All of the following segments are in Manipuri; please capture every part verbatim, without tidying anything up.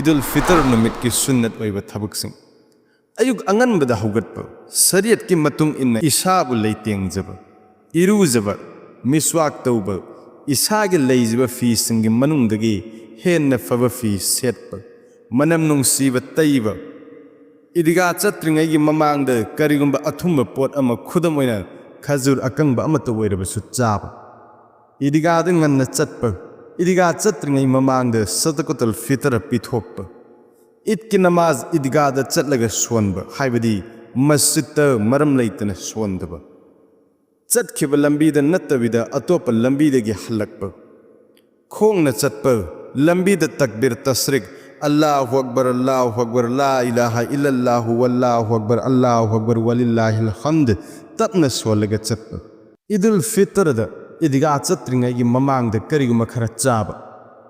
ꯏꯗꯨꯜ ꯐꯤꯇꯔ ꯅꯨꯃꯤꯠꯀꯤ ꯁꯨꯟꯅꯠ ꯑꯣꯏꯕ ꯊꯕꯛꯁꯤꯡ꯫ ꯑꯌꯨꯛ ꯑꯉꯟꯕꯗ ꯍꯧꯒꯠꯄ, ꯁꯔꯤꯌꯠꯀꯤ ꯃꯇꯨꯡ ꯏꯟꯅ ꯏꯁꯥꯕꯨ ꯂꯩꯇꯦꯡꯖꯕ, ꯏꯔꯨꯖꯕ, ꯃꯤꯁ꯭ꯋꯥꯛ ꯇꯧꯕ, ꯏꯁꯥꯒꯤ ꯂꯩꯖꯕ ꯐꯤꯁꯤꯡꯒꯤ ꯃꯅꯨꯡꯗꯒꯤ ꯍꯦꯟꯅ ꯐꯕ ꯐꯤ ꯁꯦꯠꯄ, ꯃꯅꯝ ꯅꯨꯡꯁꯤꯕ ꯇꯩꯕ, ꯏꯗꯤꯒꯥ ꯆꯠꯇ꯭ꯔꯤꯉꯩꯒꯤ ꯃꯃꯥꯡꯗ ꯀꯔꯤꯒꯨꯝꯕ ꯑꯊꯨꯝꯕ ꯄꯣꯠ ꯑꯃ, ꯈꯨꯗꯝ ꯑꯣꯏꯅ ꯈꯖꯨꯔ ꯑꯀꯪꯕ ꯑꯃꯠꯇ ꯑꯣꯏꯔꯕꯁꯨ ꯆꯥꯕ, ꯏꯗꯤꯒꯥꯗ ꯉꯟꯅ ꯆꯠꯄ, ꯏꯗꯤꯒꯥ ꯆꯠꯇ꯭ꯔꯤꯉꯩ ꯃꯃꯥꯡꯗ ꯁꯗꯀꯇꯨꯜ ꯐꯤꯇꯔ ꯄꯤꯊꯣꯛꯄ, ꯏꯗꯀꯤ ꯅꯃꯥꯖ ꯏꯗꯤꯒꯥꯗ ꯆꯠꯂꯒ ꯁꯣꯟꯕ, ꯍꯥꯏꯕꯗꯤ ꯃꯁꯖꯤꯗꯇ ꯃꯔꯝ ꯂꯩꯇꯅ ꯁꯣꯟꯗꯕ, ꯆꯠꯈꯤꯕ ꯂꯝꯕꯤꯗ ꯅꯠꯇꯕꯤꯗ ꯑꯇꯣꯞꯄ ꯂꯝꯕꯤꯗꯒꯤ ꯍꯜꯂꯛꯄ, ꯈꯣꯡꯅ ꯆꯠꯄ, ꯂꯝꯕꯤꯗ ꯇꯛꯕꯤꯔ ꯇꯁ꯭ꯔꯤꯛ, "ꯑꯜꯂꯥꯍꯨ ꯑꯛꯕꯔ, ꯑꯜꯂꯥꯍꯨ ꯑꯛꯕꯔ, ꯂꯥ ꯏꯂꯥꯍ ꯏꯜꯂꯜꯂꯥꯍꯨ, ꯋꯜꯂꯥꯍꯨ ꯑꯛꯕꯔ, ꯑꯜꯂꯥꯍꯨ ꯑꯛꯕꯔ, ꯋꯂꯤꯜꯂꯥꯍꯤꯜ ꯍꯝꯗ" ꯇꯞꯅ ꯁꯣꯜꯂꯒ ꯆꯠꯄ꯫ ꯏꯗꯨꯜ ꯐꯤꯇꯔꯗ ꯏꯗꯤꯒꯥ ꯆꯠꯇ꯭ꯔꯤꯉꯩꯒꯤ ꯃꯃꯥꯡꯗ ꯀꯔꯤꯒꯨꯝꯕ ꯈꯔ ꯆꯥꯕ꯫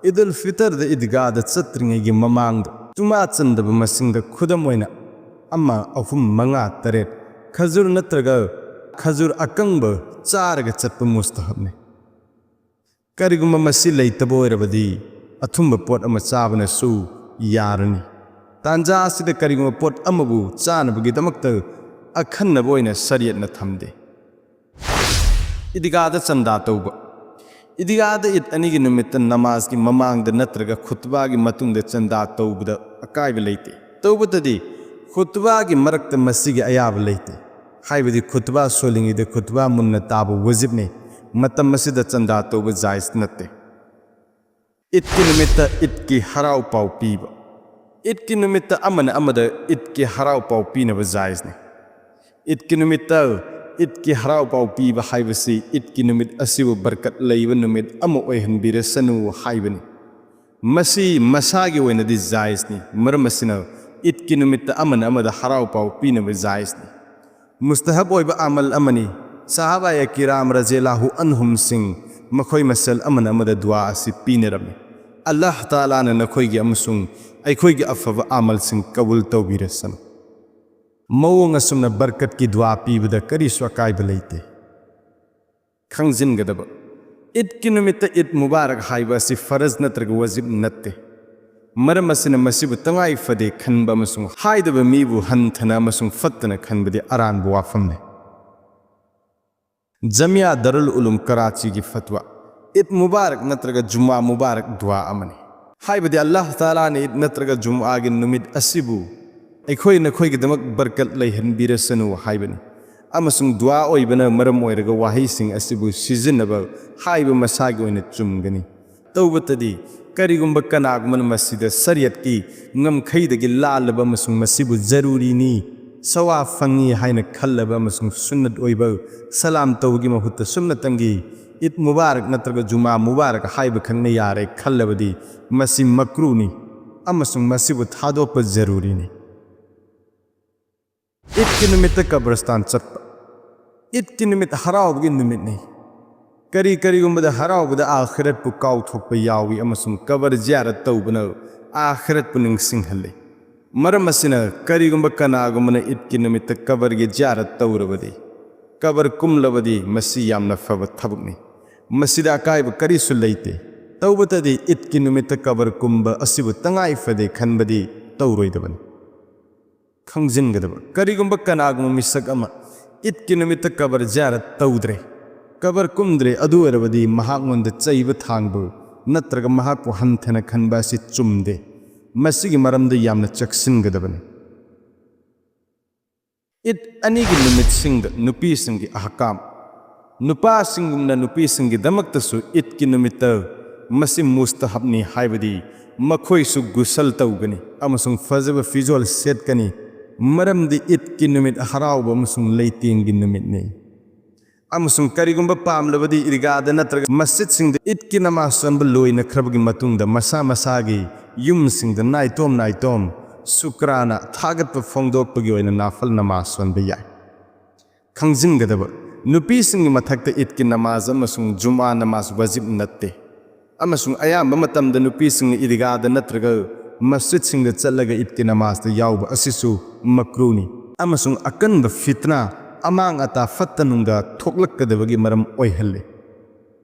ꯏꯗꯨꯜ ꯐꯤꯇꯔꯗ ꯏꯗꯤꯒꯥꯗ ꯆꯠꯇ꯭ꯔꯤꯉꯩꯒꯤ ꯃꯃꯥꯡꯗ ꯇꯨꯃꯥ ꯆꯟꯗꯕ ꯃꯁꯤꯡꯗ, ꯈꯨꯗꯝ ꯑꯣꯏꯅ ꯑꯃ, ꯑꯍꯨꯝ, ꯃꯉꯥ, ꯇꯔꯦꯠ, ꯈꯖꯨꯔ ꯅꯠꯇ꯭ꯔꯒ ꯈꯖꯨꯔ ꯑꯀꯪꯕ ꯆꯥꯔꯒ ꯆꯠꯄ ꯃꯨꯁꯇꯍꯕꯅꯤ꯫ ꯀꯔꯤꯒꯨꯝꯕ ꯃꯁꯤ ꯂꯩꯇꯕ ꯑꯣꯏꯔꯕꯗꯤ, ꯑꯊꯨꯝꯕ ꯄꯣꯠ ꯑꯃ ꯆꯥꯕꯅꯁꯨ ꯌꯥꯔꯅꯤ꯫ ꯇꯥꯟꯖꯥ ꯑꯁꯤꯗ ꯀꯔꯤꯒꯨꯝꯕ ꯄꯣꯠ ꯑꯃꯕꯨ ꯆꯥꯅꯕꯒꯤꯗꯃꯛꯇ ꯑꯈꯟꯅꯕ ꯑꯣꯏꯅ ꯁꯔꯤꯌꯠꯅ ꯊꯝꯗꯦ꯫ ꯏꯗꯤꯒꯥꯗ ꯆꯟꯗꯥ ꯇꯧꯕ꯫ ꯏꯗꯤꯒꯥꯗ ꯏꯗ ꯑꯅꯤꯒꯤ ꯅꯨꯃꯤꯠꯇ ꯅꯃꯥꯖꯒꯤ ꯃꯃꯥꯡꯗ ꯅꯠꯇ꯭ꯔꯒ ꯈꯨꯠꯕꯥꯒꯤ ꯃꯇꯨꯡꯗ ꯆꯟꯗꯥ ꯇꯧꯕꯗ ꯑꯀꯥꯏꯕ ꯂꯩꯇꯦ꯫ ꯇꯧꯕꯇꯗꯤ ꯈꯨꯠꯕꯥꯒꯤ ꯃꯔꯛꯇ ꯃꯁꯤꯒꯤ ꯑꯌꯥꯕ ꯂꯩꯇꯦ꯫ ꯍꯥꯏꯕꯗꯤ ꯈꯨꯠꯕꯥ ꯁꯣꯜꯂꯤꯉꯩꯗ ꯈꯨꯠꯕꯥ ꯃꯨꯟꯅ ꯇꯥꯕ ꯋꯥꯖꯤꯕꯅꯤ꯫ ꯃꯇꯝ ꯑꯁꯤꯗ ꯆꯟꯗꯥ ꯇꯧꯕ ꯖꯥꯏꯖ ꯅꯠꯇꯦ꯫ ꯏꯗꯀꯤ ꯅꯨꯃꯤꯠꯇ ꯏꯗꯀꯤ ꯍꯔꯥꯎ ꯄꯥꯎ ꯄꯤꯕ꯫ ꯏꯗꯀꯤ ꯅꯨꯃꯤꯠꯇ ꯑꯃꯅ ꯑꯃꯗ ꯏꯗꯀꯤ ꯍꯔꯥꯎ ꯄꯥꯎ ꯄꯤꯅꯕ ꯖꯥꯏꯖꯅꯤ꯫ ꯏꯗꯀꯤ ꯅꯨꯃꯤꯠꯇ ꯏꯗꯀꯤ ꯍꯔꯥꯎ ꯄꯥꯎ ꯄꯤꯕ ꯍꯥꯏꯕꯁꯤ ꯏꯗꯀꯤ ꯅꯨꯃꯤꯠ ꯑꯁꯤꯕꯨ ꯕꯔꯀꯠ ꯂꯩꯕ ꯅꯨꯃꯤꯠ ꯑꯃ ꯑꯣꯏꯍꯟꯕꯤꯔꯁꯅꯨ ꯍꯥꯏꯕꯅꯤ꯫ ꯃꯁꯤ ꯃꯁꯥꯒꯤ ꯑꯣꯏꯅꯗꯤ ꯖꯥꯏꯖꯅꯤ, ꯃꯔꯝ ꯑꯁꯤꯅ ꯏꯗꯀꯤ ꯅꯨꯃꯤꯠꯇ ꯑꯃꯅ ꯑꯃꯗ ꯍꯔꯥꯎ ꯄꯥꯎ ꯄꯤꯅꯕ ꯖꯥꯏꯖꯅꯤ꯫ ꯃꯨꯁꯇꯍꯕ ꯑꯣꯏꯕ ꯑꯃꯜ ꯑꯃꯅꯤ꯫ ꯁꯍꯥꯕꯥꯌꯦ ꯀꯤꯔꯥꯝ ꯔꯖꯤꯌꯜꯂꯥꯍꯨ ꯑꯟꯍꯨꯝꯁꯤꯡ, ꯃꯈꯣꯏ ꯃꯁꯦꯜ ꯑꯃꯅ ꯑꯃꯗ ꯗꯨꯋꯥ ꯑꯁꯤ ꯄꯤꯅꯔꯝꯃꯤ, "ꯑꯜꯂꯥꯍ ꯇꯥꯂꯥꯅ ꯅꯈꯣꯏꯒꯤ ꯑꯃꯁꯨꯡ ꯑꯩꯈꯣꯏꯒꯤ ꯑꯐꯕ ꯑꯃꯜꯁꯤꯡ ꯀꯕꯨꯜ ꯇꯧꯕꯤꯔꯁꯅꯨ"꯫ ꯃꯑꯣꯡ ꯑꯁꯨꯝꯅ ꯕꯔꯀꯠꯀꯤ ꯗꯨꯋꯥ ꯄꯤꯕꯗ ꯀꯔꯤꯁꯨ ꯑꯀꯥꯏꯕ ꯂꯩꯇꯦ꯫ ꯈꯪꯖꯤꯟꯒꯗꯕ, ꯏꯗꯀꯤ ꯅꯨꯃꯤꯠꯇ ꯏꯗ ꯃꯨꯕꯥꯔꯛ ꯍꯥꯏꯕ ꯑꯁꯤ ꯐꯔꯖ ꯅꯠꯇ꯭ꯔꯒ ꯋꯥꯖꯤꯕ ꯅꯠꯇꯦ꯫ ꯃꯔꯝ ꯑꯁꯤꯅ ꯃꯁꯤꯕꯨ ꯇꯉꯥꯏ ꯐꯗꯦ ꯈꯟꯕ ꯑꯃꯁꯨꯡ ꯍꯥꯏꯗꯕ ꯃꯤꯕꯨ ꯍꯟꯊꯅ ꯑꯃꯁꯨꯡ ꯐꯠꯇꯅ ꯈꯟꯕꯗꯤ ꯑꯔꯥꯟꯕ ꯋꯥꯐꯝꯅꯤ꯫ ꯖꯃꯤꯌꯥ ꯗꯔꯨꯜ ꯎꯂꯨꯝ ꯀꯔꯥꯆꯤꯒꯤ ꯐꯠꯋꯥ: ꯏꯗ ꯃꯨꯕꯥꯔꯛ ꯅꯠꯇ꯭ꯔꯒ ꯖꯨꯃꯥ ꯃꯨꯕꯥꯔꯛ ꯗꯨꯋꯥ ꯑꯃꯅꯤ꯫ ꯍꯥꯏꯕꯗꯤ ꯑꯜꯂꯥꯍ ꯇꯥꯂꯥꯅ ꯏꯗ ꯅꯠꯇ꯭ꯔꯒ ꯖꯨꯃꯥꯒꯤ ꯅꯨꯃꯤꯠ ꯑꯁꯤꯕꯨ ꯑꯩꯈꯣꯏ ꯅꯈꯣꯏꯒꯤꯗꯃꯛ ꯕꯔꯀꯠ ꯂꯩꯍꯟꯕꯤꯔꯁꯅꯨ ꯍꯥꯏꯕꯅꯤ꯫ ꯑꯃꯁꯨꯡ ꯗꯨꯋꯥ ꯑꯣꯏꯕꯅ ꯃꯔꯝ ꯑꯣꯏꯔꯒ ꯋꯥꯍꯩꯁꯤꯡ ꯑꯁꯤꯕꯨ ꯁꯤꯖꯤꯟꯅꯕ ꯍꯥꯏꯕ ꯃꯁꯥꯒꯤ ꯑꯣꯏꯅ ꯆꯨꯝꯒꯅꯤ꯫ ꯇꯧꯕꯇꯗꯤ, ꯀꯔꯤꯒꯨꯝꯕ ꯀꯅꯥꯒꯨꯝꯕꯅ ꯃꯁꯤꯗ ꯁꯔꯤꯌꯠꯀꯤ ꯉꯝꯈꯩꯗꯒꯤ ꯂꯥꯜꯂꯕ ꯑꯃꯁꯨꯡ ꯃꯁꯤꯕꯨ ꯖꯔꯨꯔꯤꯅꯤ, ꯁꯋꯥꯕ ꯐꯪꯏ ꯍꯥꯏꯅ ꯈꯜꯂꯕ ꯑꯃꯁꯨꯡ ꯁꯨꯟꯅꯠ ꯑꯣꯏꯕ ꯁꯂꯥꯝ ꯇꯧꯕꯒꯤ ꯃꯍꯨꯠꯇ ꯁꯨꯞꯅꯇꯪꯒꯤ ꯏꯗ ꯃꯨꯕꯥꯔꯛ ꯅꯠꯇ꯭ꯔꯒ ꯖꯨꯃꯥ ꯃꯨꯕꯥꯔꯛ ꯍꯥꯏꯕ ꯈꯛꯅ ꯌꯥꯔꯦ ꯈꯜꯂꯕꯗꯤ, ꯃꯁꯤ ꯃꯀ꯭ꯔꯨꯅꯤ ꯑꯃꯁꯨꯡ ꯃꯁꯤꯕꯨ ꯊꯥꯗꯣꯛꯄ ꯖꯔꯨꯔꯤꯅꯤ꯫ ꯏꯗꯀꯤ ꯅꯨꯃꯤꯠꯇ ꯀꯕꯔꯁꯇꯥꯟ ꯆꯠꯄ꯫ ꯏꯗꯀꯤ ꯅꯨꯃꯤꯠ ꯍꯔꯥꯎꯕꯒꯤ ꯅꯨꯃꯤꯠꯅꯤ꯫ ꯀꯔꯤ ꯀꯔꯤꯒꯨꯝꯕꯗ ꯍꯔꯥꯎꯕꯗ ꯑꯥꯈꯤꯔꯠꯄꯨ ꯀꯥꯎꯊꯣꯛꯄ ꯌꯥꯎꯏ, ꯑꯃꯁꯨꯡ ꯀꯕꯔ ꯖꯤꯌꯥꯔꯠ ꯇꯧꯕꯅ ꯑꯥꯈꯤꯔꯠꯄꯨ ꯅꯤꯡꯁꯤꯡꯍꯜꯂꯤ꯫ ꯃꯔꯝ ꯑꯁꯤꯅ, ꯀꯔꯤꯒꯨꯝꯕ ꯀꯅꯥꯒꯨꯝꯕꯅ ꯏꯗꯀꯤ ꯅꯨꯃꯤꯠꯇ ꯀꯕꯔꯒꯤ ꯖꯤꯌꯥꯔꯠ ꯇꯧꯔꯕꯗꯤ, ꯀꯕꯔ ꯀꯨꯝꯂꯕꯗꯤ, ꯃꯁꯤ ꯌꯥꯝꯅ ꯐꯕ ꯊꯕꯛꯅꯤ꯫ ꯃꯁꯤꯗ ꯑꯀꯥꯏꯕ ꯀꯔꯤꯁꯨ ꯂꯩꯇꯦ꯫ ꯇꯧꯕꯇꯗꯤ, ꯏꯗꯀꯤ ꯅꯨꯃꯤꯠꯇ ꯀꯕꯔ ꯀꯨꯝꯕ ꯑꯁꯤꯕꯨ ꯇꯉꯥꯏ ꯐꯗꯦ ꯈꯟꯕꯗꯤ ꯇꯧꯔꯣꯏꯗꯕꯅꯤ꯫ ꯈꯪꯖꯤꯟꯒꯗꯕ: ꯀꯔꯤꯒꯨꯝꯕ ꯀꯅꯥꯒꯨꯝꯕ ꯃꯤꯁꯛ ꯑꯃ ꯏꯗꯀꯤ ꯅꯨꯃꯤꯠꯇ ꯀꯕꯔ ꯖꯤꯌꯥꯔꯠ ꯇꯧꯗ꯭ꯔꯦ, ꯀꯕꯔ ꯀꯨꯝꯗ꯭ꯔꯦ, ꯑꯗꯨ ꯑꯣꯏꯔꯕꯗꯤ ꯃꯍꯥꯛꯉꯣꯟꯗ ꯆꯩꯕ ꯊꯥꯡꯕ ꯅꯠꯇ꯭ꯔꯒ ꯃꯍꯥꯛꯄꯨ ꯍꯟꯊꯅ ꯈꯟꯕ ꯑꯁꯤ ꯆꯨꯝꯗꯦ꯫ ꯃꯁꯤꯒꯤ ꯃꯔꯝꯗ ꯌꯥꯝꯅ ꯆꯦꯛꯁꯤꯟꯒꯗꯕꯅꯤ꯫ ꯏꯗ ꯑꯅꯤꯒꯤ ꯅꯨꯃꯤꯠꯁꯤꯡꯗ ꯅꯨꯄꯤꯁꯤꯡꯒꯤ ꯑꯍꯀꯥꯝ꯫ ꯅꯨꯄꯥꯁꯤꯡꯒꯨꯝꯅ ꯅꯨꯄꯤꯁꯤꯡꯒꯤꯗꯃꯛꯇꯁꯨ ꯏꯗꯀꯤ ꯅꯨꯃꯤꯠꯇ ꯃꯁꯤ ꯃꯨꯁꯇꯍꯕꯅꯤ, ꯍꯥꯏꯕꯗꯤ ꯃꯈꯣꯏꯁꯨ ꯒꯨꯁꯜ ꯇꯧꯒꯅꯤ ꯑꯃꯁꯨꯡ ꯐꯖꯕ ꯐꯤꯖꯣꯜ ꯁꯦꯠꯀꯅꯤ, ꯃꯔꯝꯗꯤ ꯏꯗꯀꯤ ꯅꯨꯃꯤꯠ ꯍꯔꯥꯎꯕ ꯑꯃꯁꯨꯡ ꯂꯩꯇꯦꯡꯒꯤ ꯅꯨꯃꯤꯠꯅꯤ꯫ ꯑꯃꯁꯨꯡ ꯀꯔꯤꯒꯨꯝꯕ ꯄꯥꯝꯂꯕꯗꯤ ꯏꯗꯒꯥꯗ ꯅꯠꯇ꯭ꯔꯒ ꯃꯁꯖꯤꯗꯁꯤꯡꯗ ꯏꯗꯀꯤ ꯅꯃꯥꯖ ꯁꯣꯟꯕ ꯂꯣꯏꯅꯈ꯭ꯔꯕꯒꯤ ꯃꯇꯨꯡꯗ ꯃꯁꯥ ꯃꯁꯥꯒꯤ ꯌꯨꯝꯁꯤꯡꯗ ꯅꯥꯏꯇꯣꯝ ꯅꯥꯏꯇꯣꯝ ꯁꯨꯀ꯭ꯔꯥꯅ ꯊꯥꯒꯠꯄ ꯐꯣꯡꯗꯣꯛꯄꯒꯤ ꯑꯣꯏꯅ ꯅꯥꯐꯜ ꯅꯃꯥꯖ ꯁꯣꯟꯕ ꯌꯥꯏ꯫ ꯈꯪꯖꯤꯟꯒꯗꯕ: ꯅꯨꯄꯤꯁꯤꯡꯒꯤ ꯃꯊꯛꯇ ꯏꯗꯀꯤ ꯅꯃꯥꯖ ꯑꯃꯁꯨꯡ ꯖꯨꯃꯥ ꯅꯃꯥꯖ ꯋꯥꯖꯤꯕ ꯅꯠꯇꯦ, ꯑꯃꯁꯨꯡ ꯑꯌꯥꯝꯕ ꯃꯇꯝꯗ ꯅꯨꯄꯤꯁꯤꯡꯅ ꯏꯗꯒꯥꯗ ꯅꯠꯇ꯭ꯔꯒ ꯃꯁꯖꯤꯗꯁꯤꯡꯗ ꯆꯠꯂꯒ ꯏꯗꯀꯤ ꯅꯃꯥꯖꯇ ꯌꯥꯎꯕ ꯑꯁꯤꯁꯨ ꯃꯀ꯭ꯔꯨꯅꯤ, ꯑꯃꯁꯨꯡ ꯑꯀꯟꯕ ꯐꯤꯠꯅꯥ, ꯑꯃꯥꯡ ꯑꯇꯥ, ꯐꯠꯇ ꯅꯨꯡꯗ ꯊꯣꯛꯂꯛꯀꯗꯕꯒꯤ ꯃꯔꯝ ꯑꯣꯏꯍꯜꯂꯤ꯫